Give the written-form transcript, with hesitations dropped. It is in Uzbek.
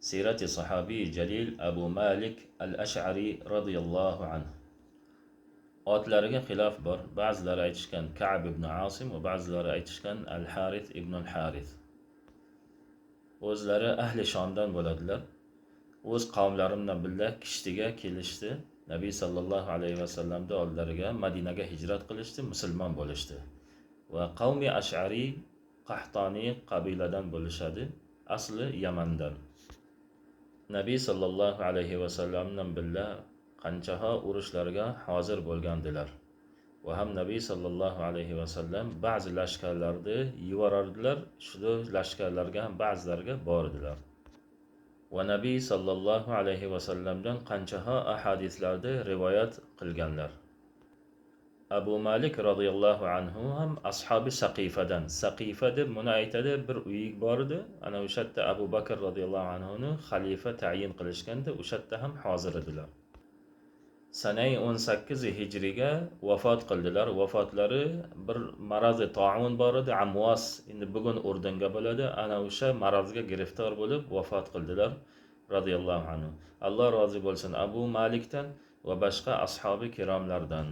Siyrati sahobiy jalil Abu Malik al-Ash'ari radhiyallohu anhu. Otlariga xilof bor. Ba'zilari aytishgan Ka'b ibn Asim va ba'zilari aytishgan Al-Harith ibn al-Harith. O'zlari ahli Shomdan bo'ladilar. O'z qavmlari bilan birga kishtiga kelishdi. Nabiy sallallohu alayhi vasallamni oldilariga Madinaga hijrat qilishdi, musulmon bo'lishdi. Va qavmi Ash'ariy Qahtoniy qabiladan bo'lishadi, asli Yamandan. Nabiy sallallohu alayhi vasallam bilan birga qanchaha urushlarga hozir bo'lgandilar. Va ham Nabiy sallallohu alayhi vasallam ba'zi lashkarlarni yuborardilar, shu lashkarlarga ham ba'zilariga bordilar. Va Nabiy sallallohu alayhi vasallamdan qanchaha ahadislarni rivoyat qilganlar. Abu Malik radhiyallohu anhu ham ashabi Saqifadan. Saqifa deb buni aytadi, bir uyi bor edi. Ana o'sha yerda Abu Bakr radhiyallohu anhuni xalifa tayin qilishganda o'sha yerda ham hozir edilar. Sanai 18 hijriga vafot qildilar. Vafotlari bir marazi toun bor edi, Amwas, endi bugun Urdunga bo'ladi. Ana o'sha marazga giriftor bo'lib vafot qildilar radhiyallohu anhu. Alloh rozi bo'lsin Abu Malikdan va boshqa ashabi kiromlardan.